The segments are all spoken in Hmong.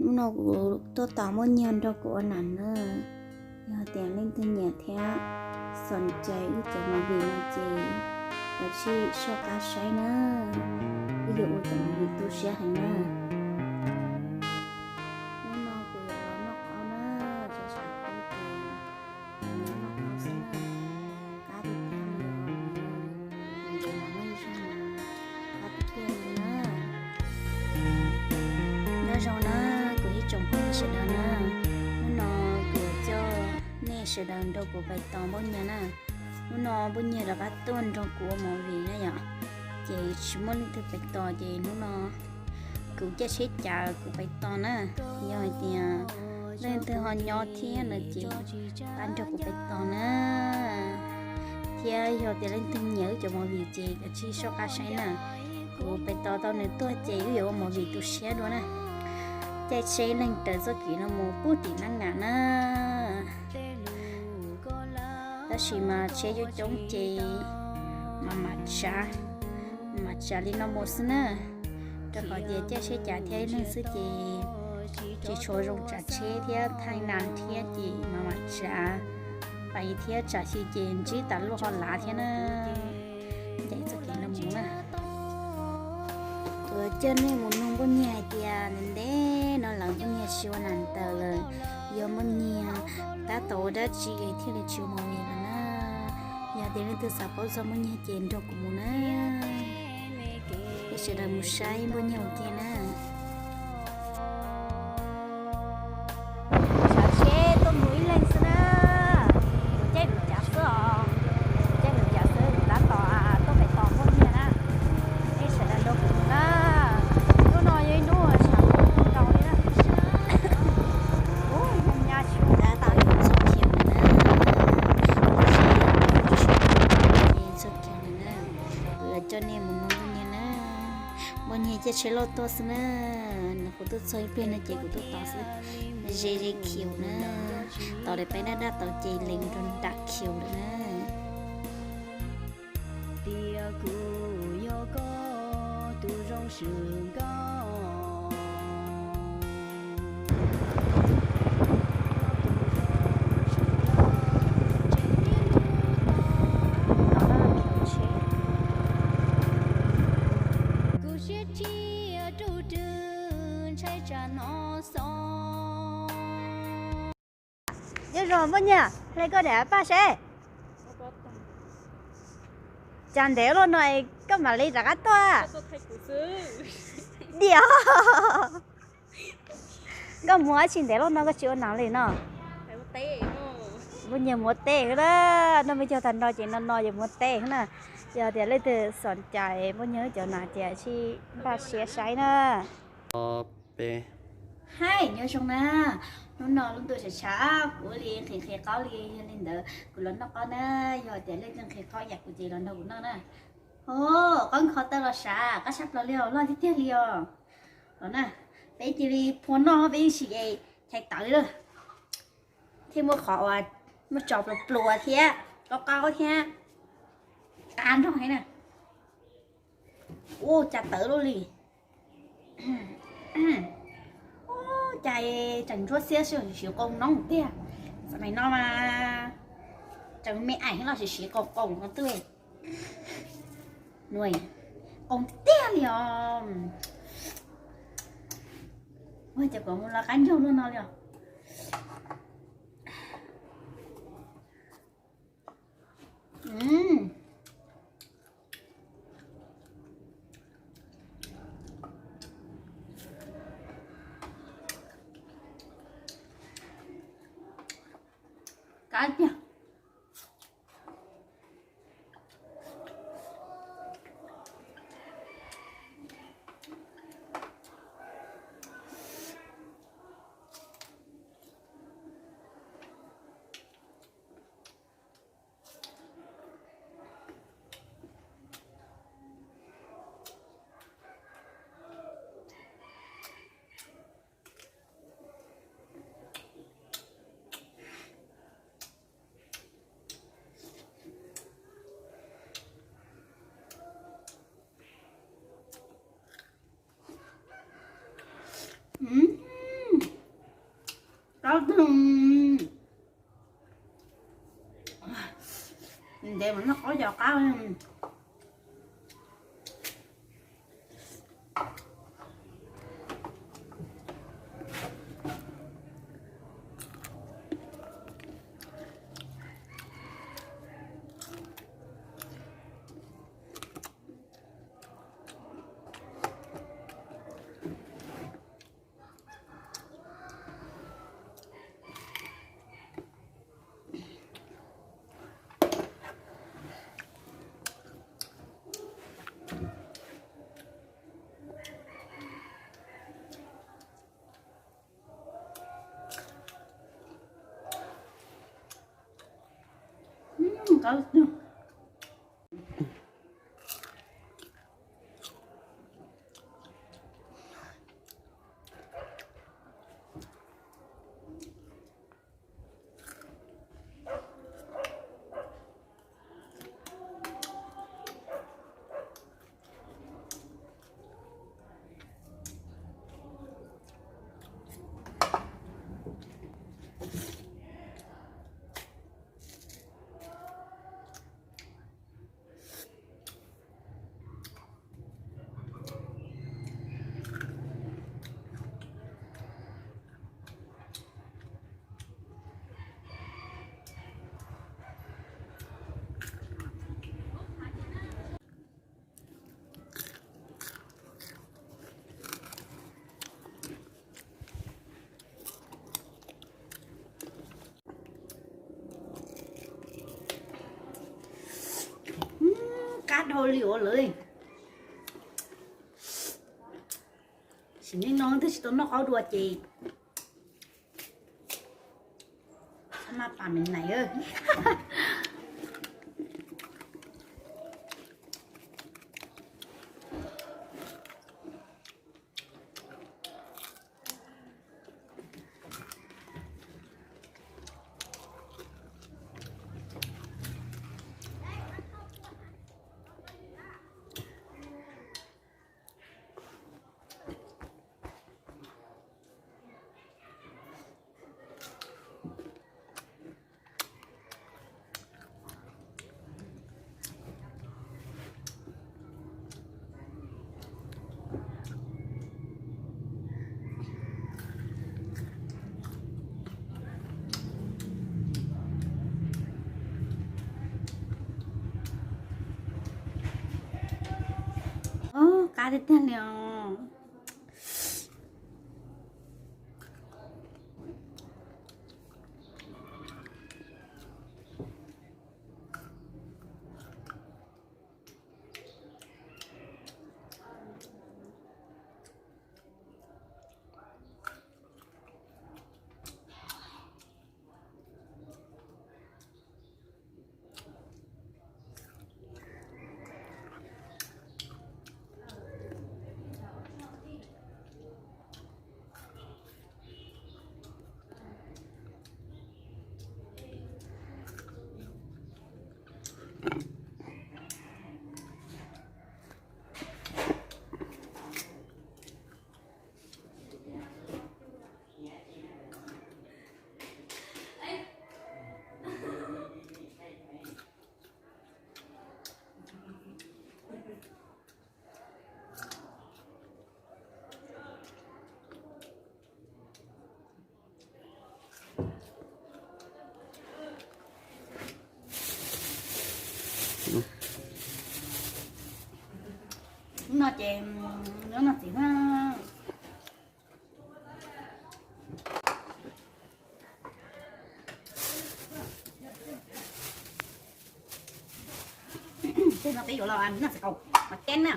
Hnub no kuv tuaj tos Npoj Nyiag nrog kuv ua nam na. Yog tias leej twg nyiam thiab xoom cai wb cov movie no ces kav tsij soj qab saib na. Wb yuav ua cov movie tu siab heev na. Hnub no kuv yuav los noj qaub na, tsav tsav qaub ces noj qaub xwb na. Qab tiag tiag li os, ntev los noj ib zaug mas qab tiag tiag li na. Nyob zoo na kuv ib tsoom phooj ywg sawv daws na, hnub no kuv yuav coj nej sawv daws nrog kuv pais tos Npoj Nyiag na. Hnub no Npoj Nyiag rov qab tuaj nrog kuv ua movie na yom, ces tsis muaj leej twg pais tos ces hnub no kuv caij tsheb cav kuv pais tos na. Yog hais tias leej twg ho nyob thiab no ces pab nrog kuv pais tos na. Thiab yog tias leej twg nyiam wb cov movie ces kav tsij soj qab saib na. Kuv pais tos tau nws tuaj ces wb yuav ua movie tu siab dua na. Caij tsheb neeg raws txoj kev no mus puag tim Naj Ngam na. Tab sis mas tsheb coob coob ces mam mam tsav, mam tsav li no mus xwb na. Rau qhov tias caij tsheb cav thiab ib leeg xwb ces tsis tshua zoo tsav tsheb thiab thaij nas thiab ces mam mam tsav, pais thiab tsam xyw ces ntsib tas luaj ho lav thiab na. Ncaim txoj kev no mus na. Kuv coj nej mus nug Npoj Nyiag hais tias ntev ntev no lawm Npoj Nyiag tsis ua nam ntawv lawm, yog Npoj Nyiag tab tom ua dab tsi thiaj li tsis ua movie lawm na. Yog tias leej twg xav paub txog Npoj Nyiag ces nrog kuv mus na. Peb sawv daws mus saib Npoj Nyiag ua ke na. Tsav tsheb tuaj mus ib leeg xwb na. Kuv caij lus cav xwb os. Kuv caij lus cav xwb, kuv tab tom tuaj pem tos Npoj Nyiag na. Nej sawv daws nrog kuv mus na. Hnub no yog ib hnub uas tshav kub kawg nkaus li na. Ub, nyab nyab tshua. Tab tom yuav txog khiv lawm na. Txog khiv lawm na. Kuv yuav coj nej mus nug Npoj Nyiag na. Npoj Nyiag caij tsheb loj tuaj xwb na. Nws kuv tuaj txog ib pliag no ces kuv tuaj tos xwb. Ze ze khiv na. Tos daim peb daj daj tau ces lees rau nram khiv lawm na. Tias kuv yog koj tus zoo swm nkauj. Kuv siab thiab ruj rwg ntshai tsam hnov xov. Nyob zoo Npoj Nyiag, hle koj daim paj seb. Cas ntev luaj no es koj mam li rov qab tuaj? Diam. Koj mus dab tsi ntev luaj no koj tsis ua nam li no? Npoj Nyiag mus ua teb xwb na, noj me cog tag nrho ces no no yuav mus ua teb xwb na. Yog tias leej twg xoom cai Npoj Nyiag cov nas ces sib npaj siab saib na. Haij, nyob zoo na. Hnub no lub ntuj tshav tshav, kuv li nqhis nqhis qaub li, yog li ntawd kuv los noj qaub na. Yog tias leej twg nqhis qaub yam kuv ces los nrog kuv noj na. Os, qaub nkho taw los sav, qab tshaj plaws li os, loj tiag tiag li os. Los na, peb cia li phua noj, peb yeej tsis chais tawv li lawm. Thiab muaj qhov uas muaj tso pluas pluas thiab qaub qaub thiab qab nrog thiab na. Ua cas tawv luaj li. Ua cas tseem ntsuab xiab siv qoo noob tiag. Xam mais no mas tseem me aim los siv siv qoo qoo no twb qoo tiag tiag li os. Ua cas kom mus los qab ncaug luaj no li os. Kab tiag. Qab twg ntev mas noj qab cov qab. Qab dhau li ua lawm. Sim neej no twb tsis tau noj qaub dua ces maj pam me nais. Qab tiag tiag li os. No ces nyob no txiv na. Tej no peb yuav los noj txiv qaub mov cab na.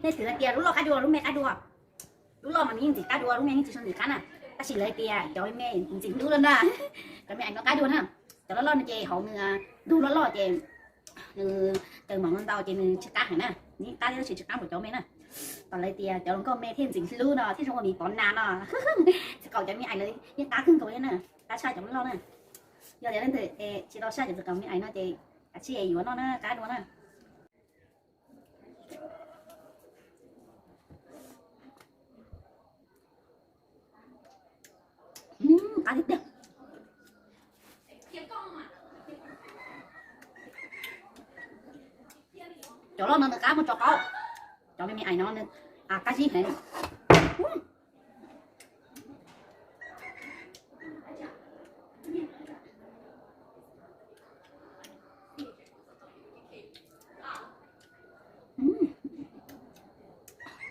Nej twb hais tias lub loj qab dua, lub me qab dua. Lub loj mas nws yeej ntxim qab dua, lub me yeej tsis tshua ntxim qab na. Tab sis lawv tias cov me ntxim hlub lawm na, cov me ais no qab dua na. Cov loj loj no ces hauv nws ntug loj loj ces nws taws mov ntau ces nws tsis qab heev na, nws yeej qab thiab tab sis tsis qab npaum cov me na. Tos lawv tias cov hluas nkauj me thiaj ntxim hlub no thiaj zoo ua miv pov nas no. Txiv qaub cov me ais lawv yeej qab kawg nkaus li na, qab tshaj cov loj na. Yog tias leej twg tsis tau saj cov txiv qaub me ais no ces kav tsij yuav noj na, qab dua na. Qab tiag tiag. Cov loj no nws qab muaj tso qaub. Cov me me ais no nws qab zib heev.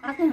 Qab tiag.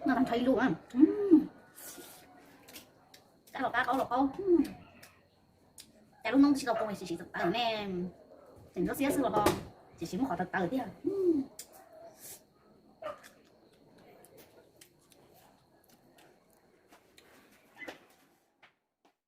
Noj tag nrho ib lub. Qab los qab, qaub los qaub. Cas lub noob twb tsis tau poob, tsis siv txawm tawv ne. Tseem ntsuab xiab xwb los ho, tseem siv muab qhov tawv tawv tiag.